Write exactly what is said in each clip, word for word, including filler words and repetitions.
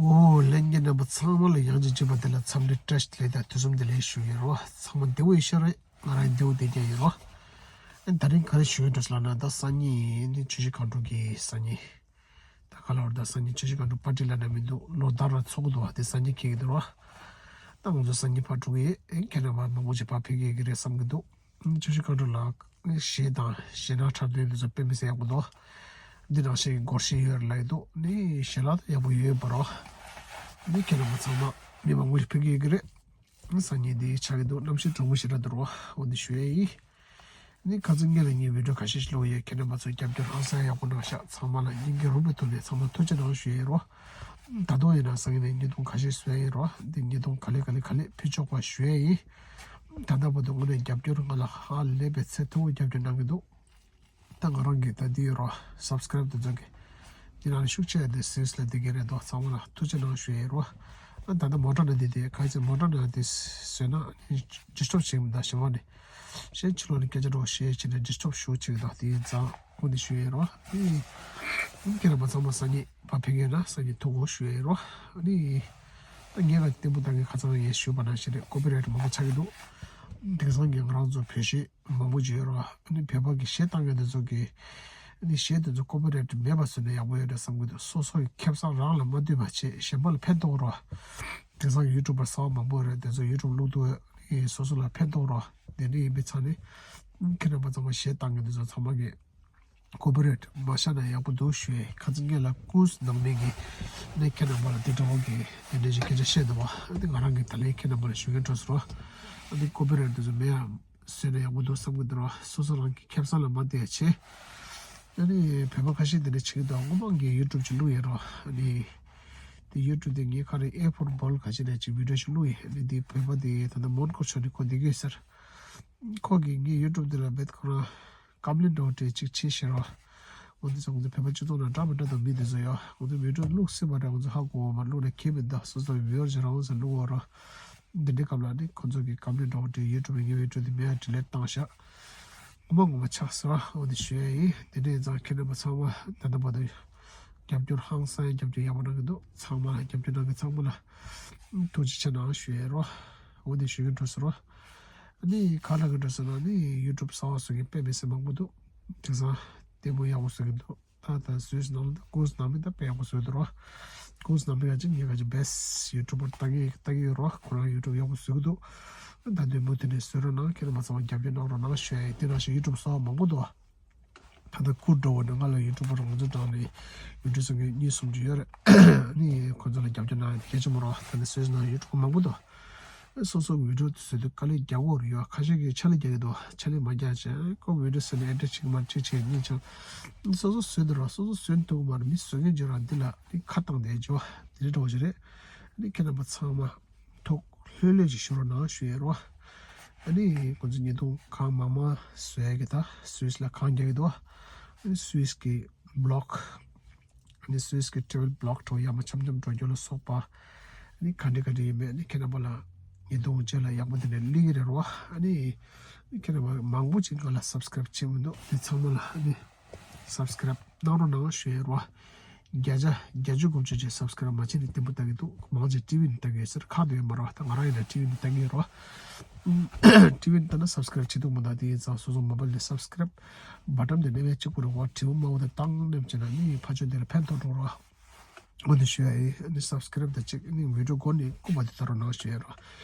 ཨོ། ལྷན་རྒྱས་རྣམ་པ་ཚང་མ་ལ་ཡང་ཅིག་མཇལ་བ་དེ་ལ་འཚམས་འདྲི་བཀྲ་ཤིས་བདེ་ལེགས་དང་དུས་གསུམ་བདེ་ལེགས་ཞུ་ཡི་རོ། ཚང་མ་བདེ་པོ་ཡོད་ཤག་རེད། ང་རང་བདེ་པོ་བསྡད་ཀྱི་ཡོད་རོ། ཨ་ནི་དེ་རིང་ག་རེ་ཞུ་ཡི་འདུག་ཟེར་ལབ་ན། ད་སང་ཉིན་ནི་ཆུ་བཞི་སྒང་དྲུག་གི་སང་ཉིན། ད་ག་ལབ་ར། ད་སང་ཉིན་ཆུ་བཞི་སྒང་དྲུག་པར་ཊི་ལབ་ན་མི་འདུག་ལོ་ཟླ་ར་ཚོགས་ཀྱི་འདུག་བ། དེ་སང་ཉིན་འཁེལ་གྱི་འདུག་རོ། ད་ང་ཚོ་སང་ཉིན་ཕར་འགྲོ་གི་ཡོད། ཨེ། ཁྱེད་རྣམ་པ་མང་པོ་ཅིག་ཕར་ཕེབས་ཀྱི་ཡོད་ཀྱི་རེད་བསམ་གྱི་འདུག་ཆུ་བཞི་སྒང་དྲུག་ལ་གཞས་དང་གཞས་སྣ་འཁྲབ་སྟོན་དེ་ཚོ་དཔེ་མི་སྲིད་ཡག་པོ་འདུག་འདི་ནང་བཞིན་སྒོར་གཞས་ཡོད་རེད་ལབ་ཀྱི་འདུག་ནི་ཞལ་ལག་ཡག་པོ་ཡོད་པ་རོ། ནི་ཁྱེད་རྣམ་པ་ཚང་མ་མི་མང་པོ་ཞིག་ཕེབས་ཀྱི་ཡོད་ཀྱི་རེད། སང་ཉིན་འདི་ཆགས་ཀྱི་འདུག་གནམ་གཤིས་གྲང་མོ་ཞེ་དྲག་འདུག་རོ། འོ་འདི་ཞུ་ཡས་ཡིན། ནི་ཁ་སང་ངས་ལ་ངའི་བི་ཌིའོ་ཁ་ཤས་ཤིག་བླུགས་ཡོད། ཁྱེད་རྣམ་པ་ཚོས་རྒྱབ་སྐྱོར་ཧང་སང་ཡག་པོ་གནང་ཤག་ཚང་མ་ལ་སྙིང་གི་རུས་པའི་ཐོག་ནས་ཚང་མ་ཐུགས་རྗེ་གནང་ཞུ་ཡས་ཡིན་རོ། ད་དུང་ཡིན་ན་སང་ཉིན་ནས་བརྙན་ཐུང་ཁ་ཤས་བཟོ་ཡས་ཡིན་རོ། འདི་བརྙན་ཐུང་ག་ལེ་ག་ལེ་ག་ལེ་ཕུལ་ཆོག་པ་ཞུ་ཡས་ཡིན། ད་ལྟ་བར་དུ་དངོས་གནས་རྒྱབ་སྐྱོར་ང་ལ་ཧ་ལས་པའི་ཚད་མཐོ་པོ་རྒྱབ་སྐྱོར་གནང་གི་འདུག་ད་ང་རང་གི་ད་འདི་ཡོད་རོ། སབ་སི་ཀ་རེབ་དེ་ཚོ་གི་འདི་ནང་ཤུགས་ཆེ་དེ་སེམས་ལ་འདི་གི་རེད་འདུག་ཚང་མ་ལ་ཐུགས་རྗེ་གནང་ཞུ་ཡས་རོ། ཨ་ད་ལྟ་མོ་ཊ་ནང་འདི་དེ་ག་ཚོད་མོ་ཊ་ནང་དེ་བཟོས་ན་ཌིས་ཊབ་བྱེད་མི་འདུག་ཞེ་མ་ནི། གཞན་ཕྱི་ལོགས་ནས་སྐད་ཆ་འདྲ་བོ་བཤད་བྱས་ནས་ཌིས་ཊབ་ཞུ་བྱེད་ཀྱི་འདུག་དེ་ཡིན་ཙང་ཁོང་དེ་ཞུ་ཡས་རོ། ཨ་ནི་ཁྱེད་རང་མ་ཚང་མ་སང་ཉིན་ཕར་ཕེབས་ཀྱི་ཡོད་ན་སང་ཉིན་ཐུག་དགོས་ཞུ་ཡས་རོ། ཨ་ནི་ད་ངས་ང་བརྟན་པོ་བཏང་གི། ཁ་སང་ངས་ཞུས་པ་ནང་བཞིན་རེད། ཀོ་པི་རའེ་ཊི་མང་པོ་ཆགས་ཀྱི་འདུག་དེང་སང་གི་ང་རང་ཚོ་བོད་གཞས་མང་པོ་ཅིག་ཡོད་རེད་བ། ཨ་ནི་བོད་པ་གི་གཞས་བཏང་མཁན་དེ་ཚོ་གི་ཨ་ནི་གཞས་དེ་ཚོ་ཀོ་པི་རའེ་ཊི་མེད་པ་བཟོས་ན་ཡག་པོ་ཡོད་རེད་བསམ་གྱི་འདུག་སོ་སོ་ཡི་ཁེ་བཟང་རང་ལ་མ་ལྟོས་པ་བྱས་གཞན་པ་ལ་ཕན་ཐོགས་རེད་བ། དེང་སང་ཡུ་ཊུབ་པར་གསར་པ་མང་པོ་རེད། དེ་ཚོ་ཡུ་ཊུབ་བླུག་དུས་ཨ་ནི་སོ་སོ་ལ་ཕན་ཐོགས་རེད་བ། དེ་འདྲ་ཡིན་པའི་ཆ་ནས་ཁྱེད་རྣམ་པ་ཚང་མ་གཞས་བཏང་མཁན་དེ་ཚོ་ཚང་མ་གི་ཀོ་པི་རའེ་ཊི་མ་བཞག་ན་ཡག་པོ་འདུག་ཞུ་ཡས། ཁ་སང་ངས་ལ་ཀུས་ནང་མི་གི་ནས་ཁྱེད་རྣམ་པ་ལ་དེ་འདྲ་བོ་གི་དེ་འདྲ་ཞིག་སྐད་ཆ་བཤད་འདུག་བ། ཨ་ནི་ང་རང་གི་ད་ལན་ཁྱེད་རྣམ་པ་ལ་ཞུ་མཁན་འགྲོ་ཟེར་བ། ཨ་ནི་ཀོ་པི་རའེ་ཊི་དེ་ཚོ་མེད་ཡ་བཟོས་ན་ཡག་པོ་འདུག་བསམ་གི་འདུག་ར། སོ་སོ་རང་གི་ཁེ་བཟང་ལ་མ་བལྟས་བྱས། ཨ་ནི་བོད་པ་ཁ་ཤས་དེ་འདྲ་བྱེད་ཀྱི་འདུག་སྔོན་མ་ངས་ཡུ་ཊུབ་ཅིག་བླུགས་ཡོད་ར། ཨ་ནི་དེ་ཡུ་ཊུབ་དེ་ངའི་ཁ་རེ་ཨེ་ཕོར་བོལ་ག་ཅིག་ནས་ཅིག་བི་ཌིའོ་ཞིག་བླུགས་ཡོད། ཨ་ནི་དེ་བོད་པ་དེ་ད་ལྟ་མོན་གྷོ་ཕྱོགས་ནས་ཁོ་བསྡད་ཀྱི་ཡོད་ཟེར། ཁོ་གིས་ངའི་ཡུ་ཊུབ་དེ་ལ་རྦད་ཁོ་རང་ཀམ་པི་ལེན་འདྲ་བོ་འདྲ་ཅིག་བྱས་ཤག་ར། འོ་དེ་ཚོ་ང་ཚོ་བོད་པ་སྤྱི་ཚོགས་ནང་འདྲ་མི་འདྲ་དང་མི་དེ་ཚོ་ཡོད། ང་ཚོ་བི་ཌིའོ་བླུགས་སྲིད་པ་འདྲ་ང་ཚོ་ཧ་གོ་བ་མ། བླུགས་ན་ཁྱད་མི་འདུག་སོ་སོ་བི་ཡུ་ཨར་ཅིག་རང་ཟེར་བླུགས་འོ་ར། འདི་འདྲའི་སྐབས་ལ་ནི་ཁོ་ཚོ་གིས་ཀམ་པི་ལེན་འདྲ་བོ་འདྲ་ཡུ་ཊུབ་ངའི་བི་ཌིའོ་དེ་མེད་ཡ་ཌི་ལིཊ་བཏང་ཤག་ངོ་མ་ངོ་མ་ཆགས་སོང་ར། འོ་དེ་ཞུ་ཡ་ཡིན། དེ་འདྲ་ཡིན་ཙང་ཁྱེད་རྣམ་པ་ཚང་མ་ད་ལྟ་བར་དུ་རྒྱབ་སྐྱོར་ཧང་སང་རྒྱབ་སྐྱོར་ཡག་པོ་གནང་གི་འདུག་ཚང་མ་ལ་རྒྱབ་སྐྱོར་གནང་མཁན་ཚང་མ་ལ་ཐུགས་རྗེ་ཆེ་གནང་ཞུ་ཡ་རོ། འོ་དེ་ཞུ་གི་འགྲོ་ཟེར་རོ། ཨ་ནི་ག་ལ་གི་འགྲོ་ཟེར་ན་ནི་ཡུ་ཊུབ་གསར་པ་བཟོ་མཁན་དཔེ་མི་སྲིད་མང་པོ་འདུག་དེང་སང་ལྟད་མོ་ཡག་པོ་བཟོ་གི་འདུག་ད་ད་སུད་སི་ནང་ལ་ཀུས་ནང་མི་ད་དཔེ་ཡག་པོ་བཟོས་འདུག་རོ། ཀུས་ནང་མི་ག་ཅིག་ངས་ག་ཅིག་བེ་སི་ཊི་ཡུ་ཊུབ་པར་ལྟ་གི་ལྟ་གི་ཡོད་རོ། ཁོ་རང་ཡུ་ཊུབ་ཡག་པོ་བཟོ་གི་འདུག་ད་དུས་མུ་མཐུད་ནས་བཟོ་རོགས་གནང་། ཁྱེད་རང་མ་ཚང་མ་རྒྱབ་སྐྱོར་གནང་རོགས་གནང་ཞུ་ཡ་ཡིན། དེ་ནང་བཞིན་ཡུ་ཊུབ་གསར་པ་མང་པོ་འདུག་ད་ལྟ་ཁུར་འགྲོ་བ་ནས་ང་ལ་ཡུ་ཊུབ་པར་ང་ཚོ་གྲངས་ནས་ཡུ་ཊུབ་སུ་ངས་གཉིས་གསུམ་ཅིག་ཡོད་རེད། ཨ་ནི་ཁོ་ཚོ་ལ་རྒྱབ་སྐྱོར་གནང་ཡ་དེ་གལ་ཆེན་པོ་རེད། ད་ནི་སུད་སི་ནང་ཡུ་ཊུབ་མང་པོ་འདུག་སོ་སོ་གི་བི་ཌིའོ་བཟོ་དུས་དཀའ་ལས་རྒྱག་དགོས་རེད་ཡོད། ཁ་ཤས་ཀྱིས་ཕྱག་ལས་རྒྱག་གི་འདུག་ཕྱག་ལས་མ་རྒྱག་བྱས་ཁོ་བི་ཌིའོ་བཟོས་ནས་ཨེ་ཌིཊ་བྱེད་ཀྱི་མ་རེད། གཅིག་བྱས་གཉིས་བྱས། སོ་སོ་བཟོས་འདུག་ར། སོ་སོ་བཟོས་ཐུབ་ཀྱི་མ་རེད། མི་བཟོ་མཁན་ཅིག་ར་འདི་ལ་ནི་ཁ་བཏང་བསྡད་ཅིག་བ་དེ་འདྲ་འདྲ་བོ་ཞིག་རེད། ཨ་ནི་ཁྱེད་རྣམ་པ་ཚང་མ་ཐུགས་ལྷོད་ལྷོད་ཅིག་ཞུ་རོགས་གནང་ཞུ་ཡ་རོ། ཨ་ནི་ཁོ་ཚོ་ཉིས་སྟོང་གང་མང་མང་བཟོ་ཡ་གི་ད་སུད་སི་ལ་གང་རྒྱག་གི་འདུག་ཨ་ནི་སུད་སི་གི་བི་ལོག་ཨ་ནི་སུད་སི་གི་ཊེ་བལ་བི་ལོག་འདྲ་བོ་ཡག་མོ་འཆམ་འཆམ་འགྲོ་རྒྱུ་ལ་སོགས་པ། ཨ་ནི་ག་འདྲ་ག་འདྲ་ཡིན་མིན་ཨ་ནི་ཁྱེད་རྣམ་པ་ལ་ཉིས་སྟོང་རྗེས་ལ་ཡག་པོ་དེ་འདྲ་སླེབས་ཀྱི་རེད་རོ། ཨ་ནི་ཁྱེད་རྣམ་པ་མང་པོ་ཅིག་ང་ལ་སབ་སི་ཀ་རེབ་བྱེད་མི་འདུག་དེ་ཚང་མ་ལ་ཨ་ནི་སབ་སི་ཀ་རེབ་གནང་རོགས་གནང་ཞུ་ཡ་རོ། བརྒྱ་ཆ་བརྒྱད་ཅུ་དགུ་བཅུ་ཅིག་སབ་སི་ཀ་རེབ་མ་བྱས་ནས་བརྟན་པོ་ལྟ་གི་འདུག་མང་ཆེ་ཊི་ཝི་ནས་ལྟ་གི་ཡོད་ཟེར། ཁག་ཏུ་ཡོད་མ་རེད་བ། ད་ང་རང་ཡིན་ན་ཊི་ཝི་ནས་ལྟ་གི་ཡོད་རེད་བ། ཊི་ཝི་ནས་ལྟ་ན་སབ་སི་ཀ་རེབ་བྱེད་ཐུབ་མི་འདུག་དེ་ཡིན་ཙང་སོ་སོ་མོ་བལ་ནས་སབ་སི་ཀ་རེབ་བ་ཊམ་དེ་ནས་མེད་གཅིག་པུ་རེད་བ། དྲིལ་བུ་དམར་པོ་དེ་བཏང་ནས་བྱས་ན་ནི་ཕར་ཕྱོགས་དེ་ལ་ཕན་ཐོགས་འགྲོ་རེད་བ། འོ་དེ་ཞུ་ཡ་ཡིན། ཨ་ནི་སབ་སི་ཀ་རེབ་དང་གཅིག་ཨ་ནི་བི་ཌིའོ་མགོ་ནས་རྐུབ་བར་དུ་ལྟ་རོགས་གནང་ཞུ་ཡ་རེད་བ།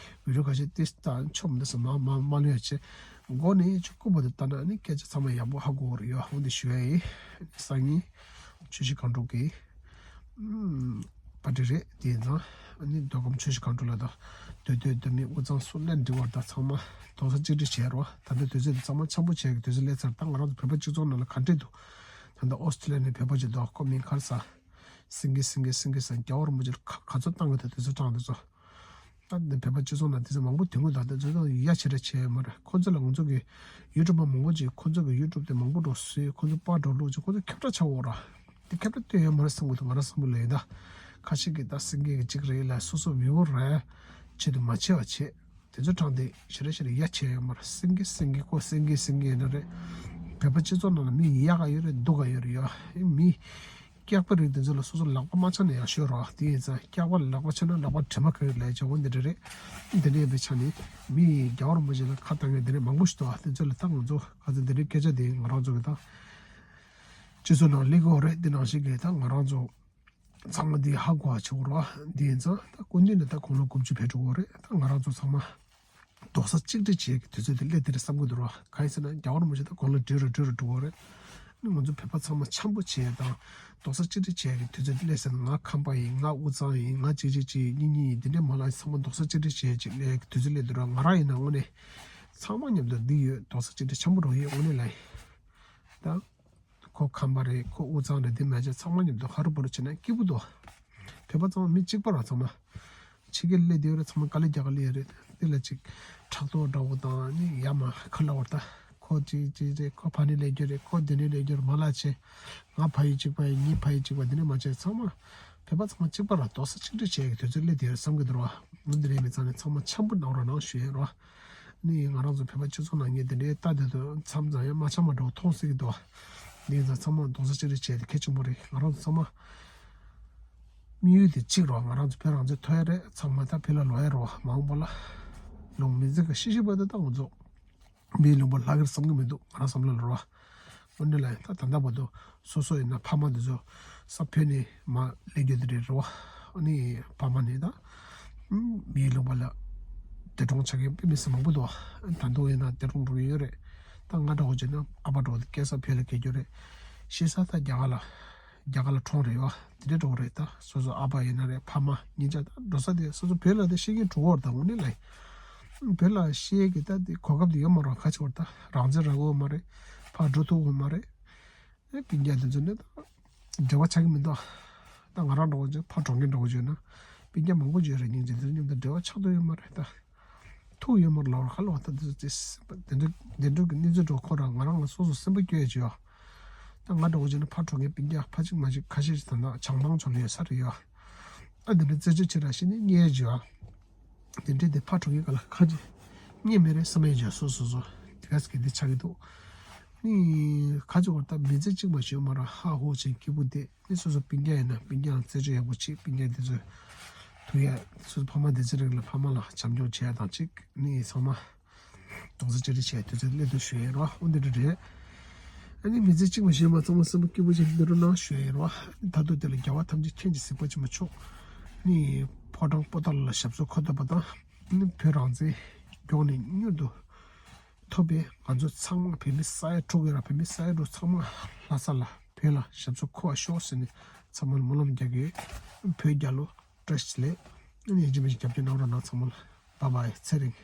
བི་ཌིའོ་ཁ་ཤས་ཏིས་ལྟ་ཆོག་མི་འདུག་ཟེར་མ་མ་མ་ལོས་ཡ་བྱེད། མགོ་ནས་ཅིག་རྐུབ་བར་དུ་ལྟ་ན་ཨ་ནི་སྐད་ཆ་ཚང་མ་ཡག་པོ་ཧ་གོ་གི་རེད་ཡ། འོ་དེ་ཞུ་ཡ་ཡིན། སང་ཉིན་ཆུ་བཞི་སྒང་དྲུག་གི་ཨུམ། པར་ཊི་རེད། དེ་ཡིན་ཙང་ཨ་ནི་མདོ་ཁམས་ཆུ་བཞི་སྒང་དྲུག་ལ་དང་། སྡོད་སྡོད་སྡོད་མི་དབུས་གཙང་སུ་ལན་འབྲི་བར་དང་ཚང་མ་རྡོག་རྩ་གཅིག་སྒྲིལ་བྱས་རོགས། ད་ལྟ་དུས་ཚོད་འདི་གཙང་མ་འཆམ་པོ་བྱས་ཀྱི་དུས་ཚོད་སླེབས་ཚར། ད་ང་རང་ཚོ་བོད་པ་སྤྱི་ཚོགས་ནང་ལ་ག་འདྲས་འདུག་ད་ལྟ་ཨོ་སི་ཊི་ལི་ཡ་ནས་བོད་པ་ཅིག་འདུག་ཁོ་མིང་ག་རེ་ཟེར། སེང་གེ་སེང་གེ་སེང་གེ་ཟེར། རྒྱལ་བ་རིན་པོ་ཆེར་ག་ག་ཚོད་བཏང་གི་འདུག་དུས་ཚོད་གྲངས་འདི་ཚོ། ད་འདི་བོད་པ་སྤྱི་ཚོགས་ནང་དེ་ཚོ་མང་པོ་དོན་དངོས་དང་དེ་ཚོ་ཡ་ཆེ་ར་ཆེ་མ་རེད། ཁོ་ཚོ་ལ་ང་ཚོ་གི་ཡུ་ཊུབ་པ་མང་པོ་ཅིག་ཁོ་ཚོ་གི་ཡུ་ཊུབ་དེ་མང་པོ་འགྲོ་བཟོས། ཁོ་ཚོ་པར་འགྲོ་བླུགས་ཅིག་ཁོ་ཚོ་ཁྱབ་བསྒྲགས་ཆགས་འོ་ར། དེ་ཁྱབ་བསྒྲགས་སྟོན་ཡོད་མ་རེད་བསམ་གི་འདུག་ང་རང་བསམ་བློ་ལ་ཡིན་ད། ཁ་ཤས་ཀྱིས་ད་སེང་གེ་གི་གཅིག་རེད་ལ་སོ་སོ་བི་ཡུ་ར་ཆེད་དུ་མ་བྱས་པ་བྱས། དེ་ཚོ་དྲངས་ཏེ་ཞེ་དྲག་ཞེ་དྲག་ཡ་ཆེ་ཡོད་མ་རེད། སེང་གེ་སེང་གེ་ཁོ་སེང་གེ་སེང་གེ་ཡིན་ན་རེད། བོད་པ་སྤྱི་ཚོགས་ནང་ལ་མི་ཡག་ག་ཡོད་རེད་སྡུག་ག་ཡོད་རེད་ཡ། མི། སྐྱག་པ་རིགས་དེ་ཚོ་ལ་སོ་སོ་ལག་པ་མ་འཆང་ན་ཡག་ཤོས་རེད་བ། དེ་ཡིན་ཙང་སྐྱག་པ་ལ་ལག་པ་འཆང་ན་ལག་པ་དྲི་མ་ག་རེ་ལས་བྱ་བ་འདི་འདྲ་རེད། འདི་འདྲ་ཡིན་པའི་ཆ་ནས་མི་ཡིས་རྒྱལ་བ་རིན་པོ་ཆེ་ལ་ཁ་བཏང་མཁན་འདི་འདྲ་མང་པོ་ཞིག་འདུག་བ། དེ་ཚོ་ལ་ད་ང་ཚོ་ག་ཚོད་འདི་འདྲའི་སྐད་ཆ་དེ་ང་རང་ཚོ་གི་ད་སྤྱི་ཚོགས་ནང་སླེབས་ཀྱི་ཡོད་རེད། འདི་ནང་བཞིན་གི་ད་ང་རང་ཚོ་ཚང་མ་འདི་ཧ་གོ་བ་བྱེད་དགོས་རེད་བ། འདི་ཡིན་ཙང་ད་སྐུ་མདུན་ནས་ད་དགུང་ལོ་དགུ་བཅུ་ཕེབས་འགྲོ་གི་ཡོད་རེད། ད་ང་རང་ཚོ་ཚང་མ་རྡོག་རྩ་གཅིག་སྒྲིལ་བྱེད་ཀྱི་དུས་ཚོད་དེ་སླེབས་དེ་རེད་བསམ་གྱི་འདུག་ར། གང་ཡིན་ཟེར་ན་རྒྱལ་བ་རིན་པོ་ཆེ་དང་དགུང་ལོ་བགྲེས་རུ་བགྲེས་རུ་འགྲོ་གི་རེད། ནི་ང་ཚོ་བོད་པ་ཚང་མ་འཆམ་པོ་བྱེད་ཡ་དང་རྡོག་རྩ་གཅིག་སྒྲིལ་བྱེད་ཀྱི་དུས་ཚོད་དེ་སླེབས་ཟེར་ན། ང་ཁམས་པ་ཡིན། ང་དབུས་གཙང་ཡིན། ང་གཅིག་གཅིག་གཅིག་གཉིས་གཉིས་ཡིན། འདི་འདྲས་མ་ལ་ཚང་མ་རྡོག་རྩ་གཅིག་སྒྲིལ་བྱེད་ཅིག་སླེབས་ཀྱི་དུས་ཚོད་སླེབས་འདུག་ར། ང་རང་ཡིན་ན་དངོས་གནས་ཚང་མ་མཉམ་དུ་འདི་ཡོད། རྡོག་རྩ་གཅིག་སྒྲིལ་འཆམ་པོ་འགྲོ་ཡོད་དངོས་གནས་ལ་ཡིན་ད། ཁོ་ཁམས་པ་རེད། ཁོ་དབུས་གཙང་རེད། དེ་མ་བྱས་ཚང་མ་མཉམ་དུ་ཧ་རུ་བ་རུ་བྱས་ན་སྐྱིད་པོ་འདུག་བོད་པ་ཚང་མ་མི་གཅིག་པ་རང་ཚང་མ། ཕྱི་རྒྱལ་སླེབས་དུས་རེད། ཚང་མ་དཀའ་ལས་རྒྱག་གི་སླེབས་རེད། དེ་ལ་ཅིག་ཕྲག་དོག་འདྲ་བོ་དང་ནི་ཡ་མ་ཁ་ལ་བར་ད་ཁོ་ཅིག་ཅིག་རེད། ཁོ་ཕ་ནི་སླེབས་རྒྱུ་རེད། ཁོ་དེ་ནི་སླེབས་རྒྱུ་རེད། མ་ལ་ཆེ། ང་ཕ་ཡུལ་གཅིག་པ་ཡིན། ངའི་ཕ་ཡུལ་གཅིག་པ་དེ་ནི་མ་བྱས། ཚང་མ་བོད་པ་ཚང་མ་གཅིག་པ་རང་རྡོག་རྩ་གཅིག་སྒྲིལ་བྱས་ཀྱི་དུས་ཚོད་སླེབས་དུས་རེད་བསམ་གྱི་འདུག་ར། འོ་འདི་རེད། མི་ཚང་ནི་ཚང་མ་འཆམ་པོ་གནང་རོགས་གནང་ཞུ་ཡས་རོ། ནི་ང་རང་ཚོ་བོད་པ་སྤྱི་ཚོགས་ནང་ངས་དེ་འདྲའི་ལྟ་དེ་ཚོ་མཚམས་མཚམས་ཡང་མ་འཆམ་མ་འགྲོ་མཐོང་སྲིད་ཀྱི་འདུག་འདི་ཡིན་ཙང་ཚང་མ་རྡོག་རྩ་གཅིག་སྒྲིལ་བྱས་ཏེ་གལ་ཆེན་པོ་རེད། ང་རང་ཚོ་ཚང་མ་དམིགས་ཡུལ་དེ་གཅིག་རོགས། ང་རང་ཚོ་བོད་རང་བཙན་ཐོབ་ཡ་རེད། ཚང་མ་ད་བོད་ལ་ལོག་ཡ་རོགས། མ་འོངས་པ་ལ་ལུང་མི་འཛིན་ག་ཤི་ཤི་བ་དེ་ད་ང་ཚོ་མིའི་ལུང་པ་ལྷག་གིར་བསམ་གི་མི་འདུག་ང་རང་བསམ་བློ་ལ་རོགས། དངོས་གནས་ལ་ཡིན་ད་ད་ལྟ་བར་དུ་སོ་སོ་ཡིན་ན་ཕ་མ་འདི་ཚོ་ས་བོད་ནས་མར་སླེབས་རྒྱུ་དེ་རེད་རེད་བ། ཨ་ནི་ཕ་མ་ནི་ད་མིའི་ལུང་པ་ལ་འདས་གྲོངས་ཆགས་མཁན་དཔེ་མི་སྲིད་མང་པོ་འདུག་ད་དུང་ཡིན་ན་འདས་གྲོངས་འགྲོ་གི་ཡོད་རེད། ད་ང་འདྲ་བོ་བྱས་ན་ཨ་ཕ་འདྲ་བོ་དེ་སྐྱེས་ས་བོད་ལ་སྐྱེས་རྒྱུ་རེད། ཤི་ས་ད་རྒྱ་གར་ལ་རྒྱ་གར་ལ་གྲོངས་རེད་བ། དེ་འདྲ་འདྲ་བོ་རེད། ད་སོ་སོ་ཨ་ཕ་ཡིན་ན་རེད། ཕ་མ་གཉིས་ཆ་ད་འགྲོ་ས་དེ་སོ་སོ་བོད་ལ་དེ་ཤི་མཁན་གྲོངས་བར་ད་དངོས་གནས་ལ་ཡིན། བོད་ལ་ཤེས་ཀྱི་ད་དེ་གོ་སྐབས་དེ་ཡོད་མ་རེད། ཁ་ཆེ་བར་ད་རང་བཙན་རག་གི་ཡོད་མ་རེད། ཕར་འགྲོ་ཐུབ་ཀྱི་ཡོད་མ་རེད། ཨེ་སྤུན་ཀྱག་དེ་ཚོ་ནི་ད་འབྲེལ་བ་ཆགས་ཀྱི་མི་འདུག་ད་ང་རང་འདྲ་བོ་ཅིག་ཕར་གྲོངས་མཁན་འདྲ་བོ་ཅིག་ཡོད་ན་སྤུན་ཀྱག་མང་པོ་ཅིག་ཡོད་རེད། སྙིང་རྗེ། དེ་ཚོ་མཉམ་དུ་འབྲེལ་བ་ཆགས་ཐུབ་ཡོད་མ་རེད། ད་ཐུག་ཡོད་མ་རེད་ལབ་ར། ཁ་ལོ་བ་ད་དེ་ཚོ་ཅིག་བདེན་འགྲོ་བདེན་འགྲོ་གི་གནས་ཚུལ་འདྲ་བོ་ཁོ་རང་ང་རང་ལ་སོ་སོ་སེམས་པ་སྐྱོ་ཡ་ཅིག་ཡོད། ད་ང་འདྲ་བོ་ཅིག་ནི་ཕར་འགྲོ་མཁན་སྤུན་ཀྱག་ཕ་གཅིག་མ་གཅིག་ཁ་ཤས་ཤིག་ད་ལྟ་བྱང་ཐང་ཕྱོགས་ལ་ཡོད་ས་རེད་ཡོད། ཨ་འདི་འདྲ་རྩད་གཅོད་བྱེད་ར་ཤི་ནི་རྙེད་ཀྱི་ཡོད། དེ་འདྲའི་དེ་ཕར་འགྲོ་མཁན་ག་ལ་ཁ་ཅིག་རྙེད་མེད་རེད་བསམ་ཡས་ཀྱི་སོ་སོ་སོ་དེ་ག་ཟེ་གི་འདི་ཆགས་ཀྱི་འདུག་ནི་ཁ་ཅིག་བར་ད་མི་ཚེ་གཅིག་མ་ཤི་ཡོད་མ་ར་ཧ་ཧོ་བྱེད་སྐྱིད་པོ་བསྡད། ནི་སོ་སོ་སྤུན་ཀྱག་ཡིན་ན་སྤུན་ཀྱག་ལ་རྩད་གཅོད་ཡག་པོ་བྱེད། སྤུན་ཀྱག་དེ་ཚོ་ཐུག་ཡ་སོ་སོ་ཕ་མ་དེ་ཚོ་རིགས་ལ་ཕ་མ་ལ་བྱམས་སྐྱོང་བྱེད་ཡ་དང་གཅིག་ནི་ཚང་མ། རྡོག་རྩ་གཅིག་སྒྲིལ་བྱས་དུས་ཚོད་སླེབས་འདུག་ཞུ་ཡས་རོ། འོ་འདི་འདྲ་རེད། ཨ་ནི་མི་ཚེ་གཅིག་མ་ཤི་ཡོད་མ་ཚང་མ་སེམས་པ་སྐྱིད་པོ་བྱས་འདི་རུ་གནང་ཞུ་ཡས་རོ། ད་དུང་དེ་ལ་རྒྱལ་བ་ཐམས་ཅད་མཁྱེན་ཅིང་གཟིགས་པ་ཅན་མཆོག་ནི་ཕོ་བྲང་པོ་ཏཱ་ལ་ལ་ཞབས་སོར་འཁོད་ཐུབ་པ་དང་ནི་བོད་རང་བཙན་མགྱོགས་ནས་མྱུར་དུ་ཐོབ་པའི་ང་ཚོ་ཚང་མ་བོད་མི་ས་ཡ་དྲུག་ཡོད་ར། བོད་མི་ས་ཡ་དྲུག་ཚང་མ་ལྷ་ས་ལ་བོད་ལ་ཞབས་སོར་འཁོད་པ་ཤོག་ཟེར་ནས་ཚང་མ་ལ་སྨོན་ལམ་རྒྱག་གི་ཡོད། བོད་རྒྱལ་ལོ། བཀྲ་ཤིས་བདེ་ལེགས། ཨ་ནི་ཡིན་གཅིག་མིན་གཅིག་རྒྱབ་སྐྱོར་གནང་རོགས་གནང་ཚང་མ་ལ། བཱའི་བཱའི། ཚེ་རིང་།